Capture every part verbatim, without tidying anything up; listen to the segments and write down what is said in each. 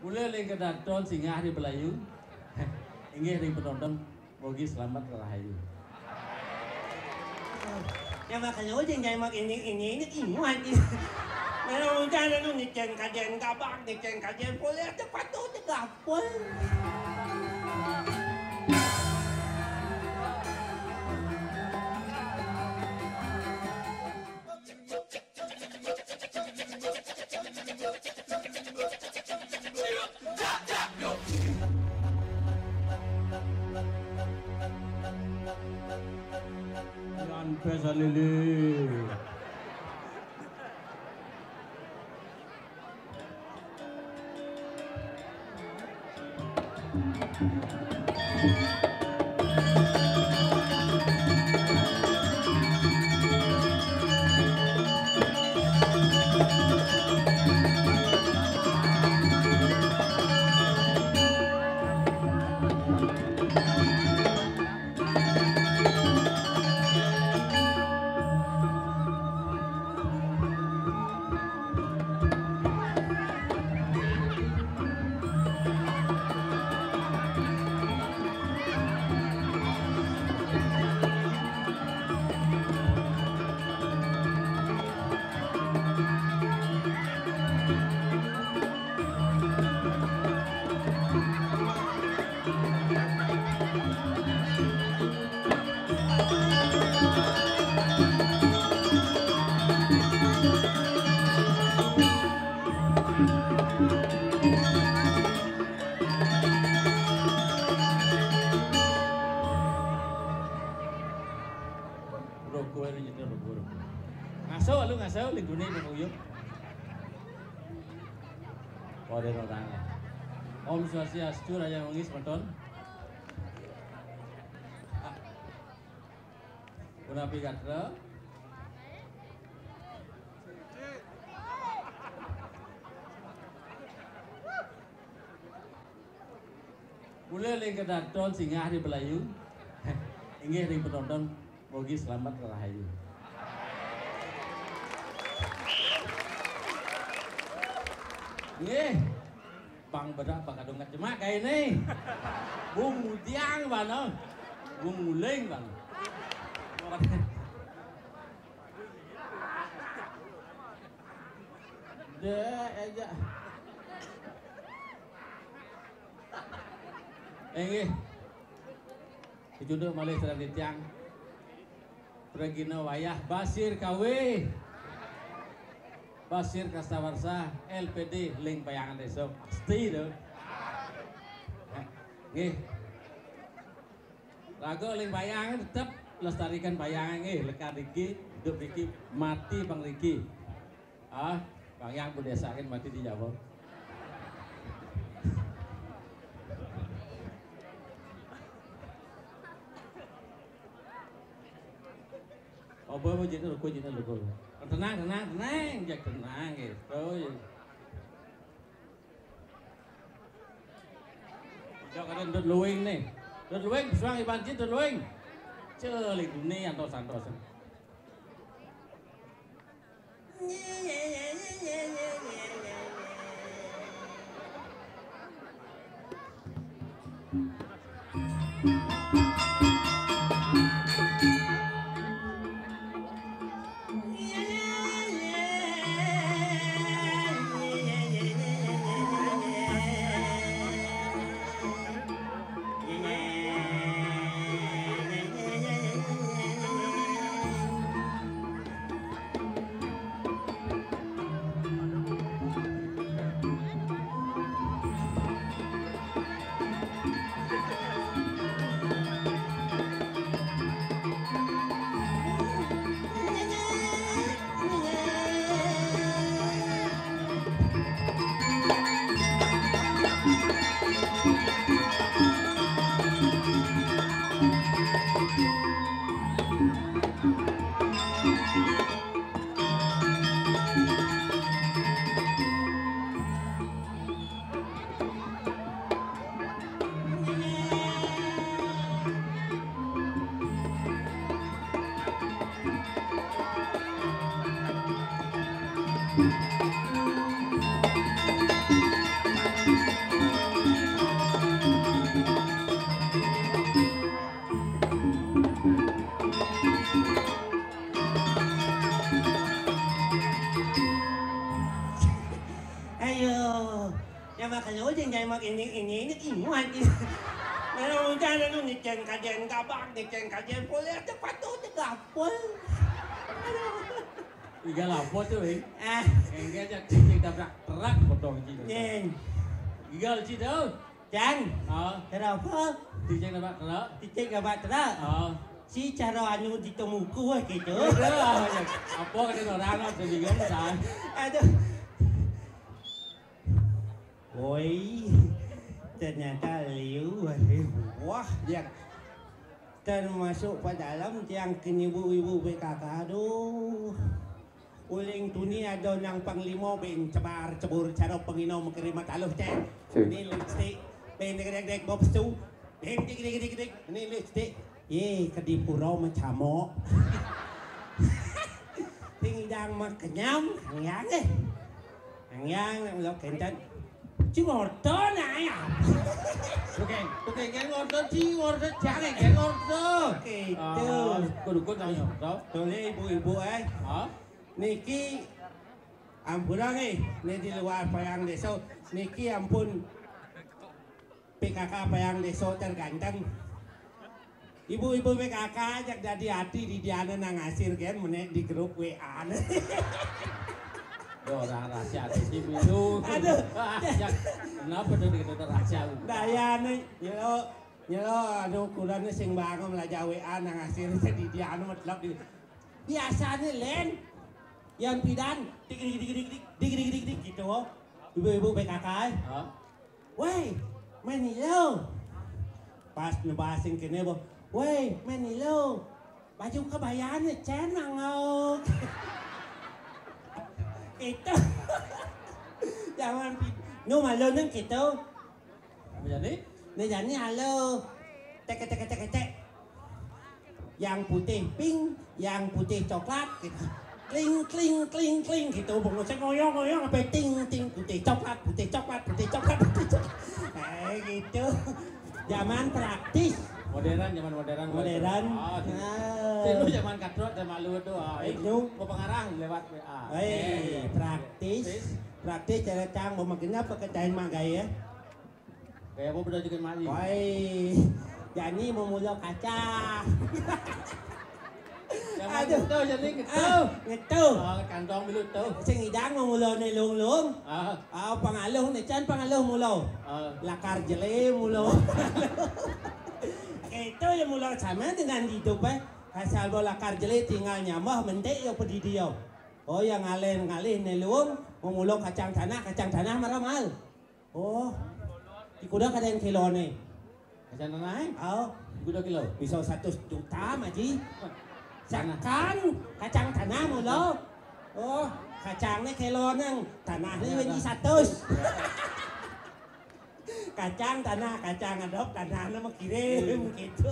Mulai ring kedaton singgah di Belayu. Inggih ring penonton, mugi selamat rahayu. Ya, makanya ujung jangan mak ini, ini, ini, ini, ini. Kalau udah ada nu ngicen kajian gabak, ngicen kajian boleh aja patuh aja gapul. Yan pesan lili. Roko ini jadi roko, roko. Ngaso, lu ngaso, ling duni, roko yuk. Pada orang. Om Swastiastu, Raja Manggis, Maton. Punapi gatra. Mula ling kedaton singgah di Belayu. Inggih ring penonton, mugi selamat rahayu. Nggih. Bang bedak bakal dongat jemak kayak ini. Bung mudiang bano. Bung muling bano. Dek aja. Inggih. Kecunduk malih sareng titiang. Pragina wayah Basir K W. Basir Kastawarsa, L P D, Ling Payangan Desa. Pasti to. Nggih. Raga Ling Payangan tetep lestarikan Payangan nggih, lekad riki, hidup riki, mati pang riki. Ah, Payangan pun diasakin mati di Jawa. Apa mau jadi rukun jadi rukun. Tenang, tenang, tenang, jak tenang gitu. Ya. Jok ada ndut luing nih. Ndut luing, suang iban jin ndut luing. Celik dunia antos antos. Aduh. Yang makan lo jeng jeng mak ini ini ini ingat. Kalau hujan anu ngecen kajian gabak ngecen kajian boleh ada patuh tegapul. Aduh. Igal apa tuh, eh? Ah. Enggak aja cicing tabrak truk potong cicing. Nyen. Igal ci tuh. Cang. Ah. Kenapa? Cicing tabrak truk. Cicing tabrak truk. Ah. Si cara anu ditemuku gitu. Udah, ya. Apa kata orang lah sedih kan? Aduh. Woi, ternyata liu. Wah, dia termasuk pada dalam tiang kenibu-ibu P K K. Aduh. Uling tuni ada nang panglima ben cebar cebur cara pengino mengkeri mataluh cek. Ini lipstick ben dek dek dek bob stu. Ben dik dik dik dik. Ini lipstick. Ye, kedipura macamok. Ting idang makenyam, hangyang eh. Hangyang nang lo kenten. Ci ngorto na ya. Oke, oke, kayak ngorto, ci ngorto, jangan kayak ngorto. Oke, itu. Kudu-kudu nang ngorto. Tole ibu-ibu eh. Hah? Niki ampun eh, ini di luar payang desa. Niki ampun P K K payang desa terganteng. Ibu-ibu P K K ajak dadi ati di diana nang asir gen menek di grup W A. Yo, orang rahasia ati dulu. Aduh. Ya, kenapa tuh dikata rahasia? Dayane nyelo nyelo anu kurane sing bangun lah W A nang asir di diana metlok di biasane len yang pidan dik dik dik dik dik dik dik dik gitu. Ibu-ibu P K K. Hah? Woi, Menilo. Pas nebasing kene bo. Woi, Menilo. Baju kebayane cenang ngau. Itu. Jangan pi- nu malu neng gitu. Apa jadi? Nih jani halo. Tek tek tek tek. Yang putih pink, yang putih coklat gitu. Kling kling kling kling gitu. Bengusnya ngoyong ngoyong apa ting ting putih coklat putih coklat putih coklat putih coklat. Eh gitu. Zaman praktis. Modern, zaman modern. Modern. Ah, sih. Ah. Sih, lu zaman katrok, zaman lu tuh. Ah, itu. Mau pengarang lewat W A. Eh, praktis. Praktis cara cang mau makin apa kecain magai ya? Kayak apa udah juga mali. Woi, jani mau mulo kacang. Jangan aduh. Gitu, jadi gitu. Ah, gitu. Oh, kantong dulu tuh. Sing idang mau mulo ne lung-lung. Ah. Ah, pangaluh ne can pangaluh mulo. Ah. Lakar jele mulo. Itu yang mulo sama dengan hidup eh. Asal bo lakar jele tinggal nyambah mentik yo pedidi yo. Oh, yang ngalih ngalih ne lung mau mulo kacang tanah, kacang tanah maramal. Oh. Di kuda kada yang kilone. Kacang tanah eh? Oh. Kuda kilo. Bisa satu juta maji. Tanah. Sakan kacang tanah mulo. Oh, kacangnya kilo nang tanahnya wengi satu. Kacang tanah, kacang adok tanahnya mau kirim gitu.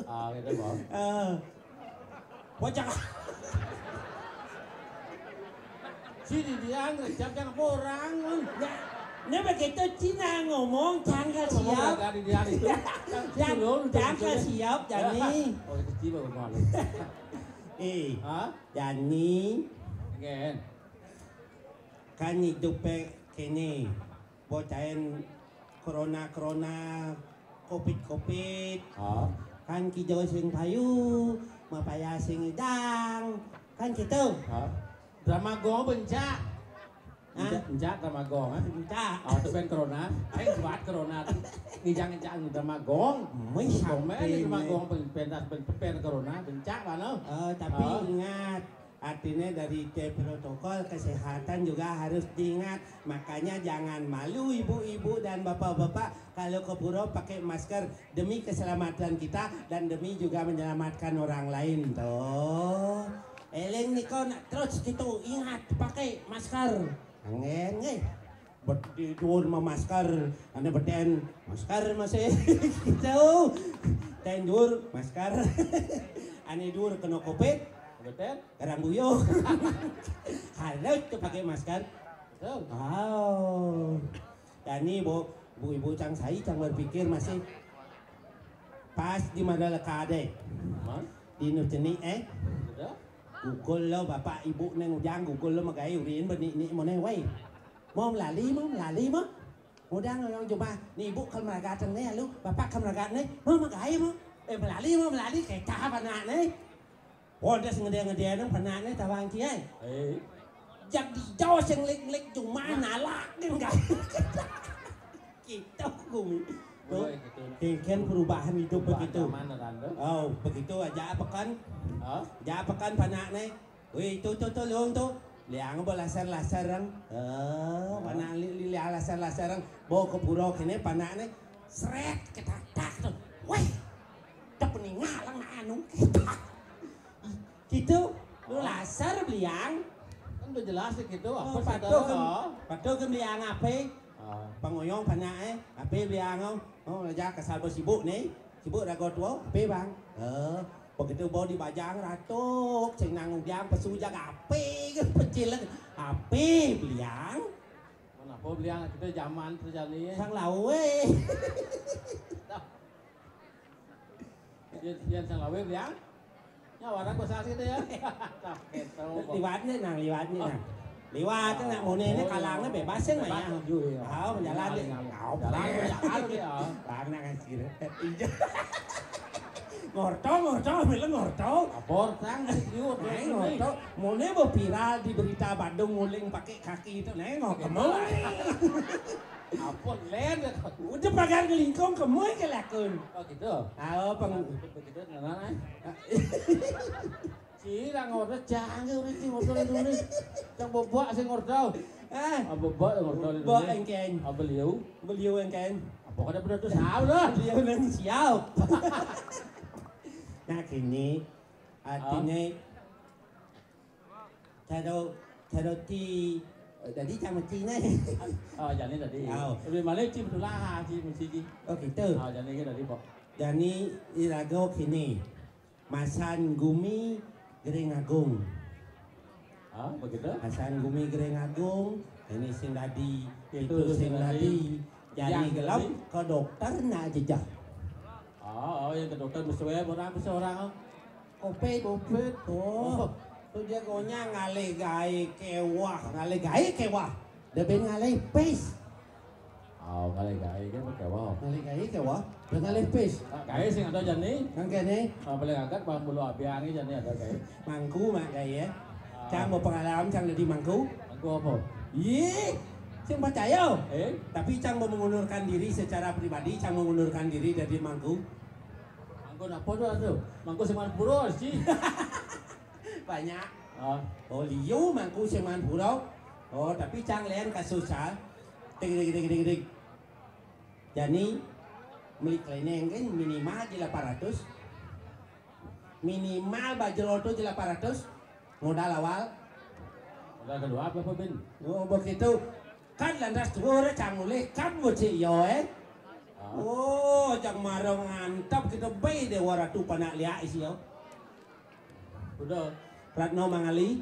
Ah, gitu, Bang. Eh. Bocah. Sini dia ngecap yang orang. Ya, ini begitu Cina ngomong, canggal siap. Dari dia itu. Ya, canggal siap, Jani. Oh, itu Cina ngomong. Eh, hah? Jani. Again. Kan hidup kene. Bocahen corona-corona, covid-covid. Ah. Kan kijau sing payu, mapaya sing idang. Kan gitu. Ah. Drama gong bencak. Hah? Bencak drama gong, eh? Bencak. Ah, itu pen corona. Aing buat corona. Ngijang-ngijang drama gong. Mih, komen drama gong pentas pen corona bencak lah no. Eh, tapi ingat, artinya dari protokol kesehatan juga harus diingat. Makanya jangan malu ibu-ibu dan bapak-bapak kalau ke pura pakai masker demi keselamatan kita dan demi juga menyelamatkan orang lain tuh. Eleng niko nak terus gitu ingat pakai masker. Angin eh. Bet di dhuwur memasker, ane beten masker masih gitu. Ten dhuwur masker. Ane dhuwur kena covid, beten garang buyo. Harus tuh pakai masker. Tuh. Wow. Dani bu, ibu-ibu cang sai cang berpikir masih pas di mana lekade. Di nu ceni eh. Google lo bapak ibu neng ujang Google lo megai urin benik nik mone wai. Mo melali, mo melali, mo. Mudang orang jumah, ni ibu ka meragat ne, lalu bapak ka meragat ne, mo magaé, mo. Eh, melali, mo melali, kecap anak ne. Podes ngedé-ngedé nang panak ne tawang kiai. Eh. Jak di jauh sing lik-lik jumah nalak kan, kan. Gitu, gumi. Tuh, kan perubahan hidup begitu. Oh, begitu aja apa kan? Hah? Aja apa kan panak ne? Wih, tuh, tuh, tuh, liang tuh. Liang apa laser-laser, Rang? Eh, mana li, li, liang laser-laser, Rang? Bawa ke pura kene, panak ne. Sret, kedadak tuh. Wih, tak peningalang anu. Gitu. Lu laser beliang. Kan udah jelas sih gitu. Oh, apa sih patuh tuh? Kan, patuh kan beliang apa? Oh. Pangoyong panak, eh. Apa beliang, oh? Oh, aja kesal bersibuk nih. Sibuk rago tua, ape bang? Eh, begitu bau di bajang ratuk, sing nang udiang pesu jaga ape, pecil ape beliang? Kenapa beliang kita zaman terjadi? Sang lawe. Dia, dia sang lawe beliang? Ya, warna besar sih dia. Tah, gitu. Liwatnya nang, liwatnya nang. Liwat nak mone ini kalangnya bebas ya, Mak, ya? Bebas, ya. Oh, jalan deh. Jalan, jalan, ya. Bang, nak kasih. Iya. Ngorto, ngorto, bilang ngorto. Lapor, sang, yuk, nah, ngorto. Mone mau viral di berita Badung nguling pakai kaki itu, nengok, kemana? Apa, len, ya? Udah pagar ngelingkong, kemoi ke lakun. Oh, gitu? Ah, oh, peng- Begitu, begitu, nah, nah, nah. Ci, lah ngordo, jangan, udah, ci, ngordo, udah, udah. Yang bobok, sing ngordo. Ah. Ah, bobok, yang ngordo, udah, bobok, udah. Engkeng. Ah, beliau. Beliau engkeng. Apa kada bener tuh, sahur, lah? Beliau nang siap. Nah, gini, artinya, ah. Cara, cara ti, eh, tadi sama Cina. Oh, jani tadi. Oh. Lebih malah ci betulah, ci mesti ci. Oh, gitu. Oh, jani ke tadi, Pok. Jani irago kini. Masan gumi gering agung. Ah, begitu? Masan gumi gering agung, ini sing dadi, itu sing dadi. Jani gelap ke dokter nak jejak. Oh, oh, yang ke dokter bersuai orang, bersuai orang. Covid. Covid. Oh. Oh. Tu dia gonya ngalih gaé kewah, ngalih gaé kewah. Dia ben ngalih pis. Oh, ngalih gaé kan kewah. Ngalih gaé kewah. Dia ngalih pis. Ah, gaé sing ada jani. Nang kene. Ah, paling agak bang bulu abiang jani ada gaé. Mangku mak gaé ya. Ah. Cang berpengalaman, cang jadi mangku. Mangku apa? Ih, sing percaya. Eh? Tapi cang mau mengundurkan diri secara pribadi, cang mengundurkan diri dari mangku. Mangku apa tu, tu? Mangku seman pura sih. Banyak. Ah. Oh, liu mangku seman pura. Oh, tapi cang lain kasus, ah. Ding, ding, ding, ding, ding. Jani meli kleneng kan minimal di lapan ratus. Minimal bajro tu di lapan ratus. Modal awal. Modal kedua apa, Bin? Oh, begitu. Kan lantas dua orang cang mulih, kan bocil yo, eh? Ah. Oh, cang marang mantap kita bay deh waratu panak liak isi yo. Udah. Ratno Mangali.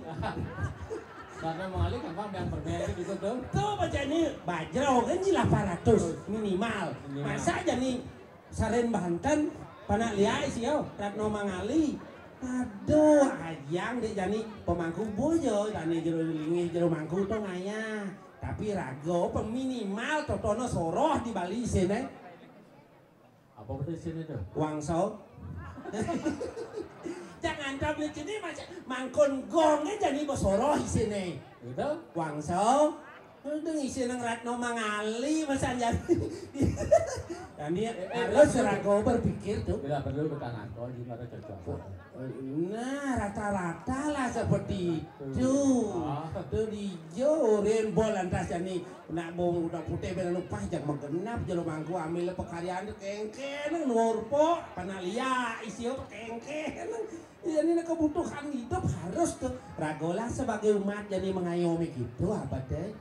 Ratno Mangali gampang yang permen itu juga tuh. Tuh baca ini bajro kan ji lapan ratus minimal. Minimal. Masa aja nih saren Banten panak liak isi yo Ratno Mangali. Aduh, ajang dek jani pemangku bojo, jani jero lingi jero mangku to ngaya. Tapi rago peminimal totono soroh di Bali sini. Apa betul sini tuh? Wangso. Jangan tahu di sini masih mangkon gongnya jadi bosoroh sini. Gitu? Wangso. Udah ngisi nang Ratno Mangali masa jadi. Jani eh, eh, harus rago berpikir tuh. Bila perlu kita ngangkon gimana cocok. Nah, rata-rata lah seperti itu. Ah. Tuh di Joren bol lantas jani nak bong udah putih bela lupa jak menggenap jelo mangku ambil pekaryan tuh kengkeng nurpo panalia isi apa kengkeng. Jadi nak kebutuhan hidup harus tuh ragolah sebagai umat jadi mengayomi gitu apa deh.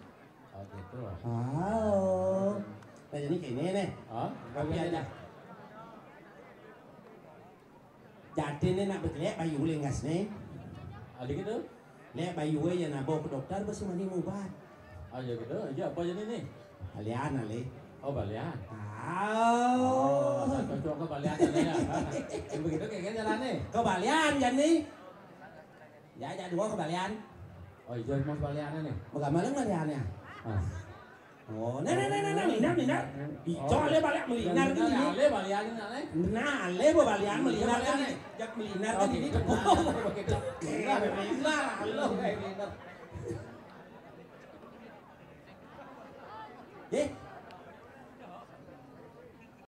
Oh gitu. Oh. Nah jadi gini nih. Hah? Tapi ada. Jadi nih nak begelek bayu lenggas nih. Ada gitu? Lek bayu ya nabo ke dokter besi mani mubat. Ah ya gitu. Iya apa jadi nih? Balian ali. Oh balian. Oh. Cocok ke balian ali ya. Yang begitu kayak gini jalannya. Ke balian jadi. Ya, ya dua ke balian. Oh iya, mau baliannya nih. Bagaimana baliannya? Oh, nah, nah, nah, nah, nah, Linar, Linar. Ijo ale balik melinar kan ini. Ale balian nak le. Nah, ale bo balian melinar kan ini. Jak melinar kan ini. Melinar, halo kayak melinar. Eh,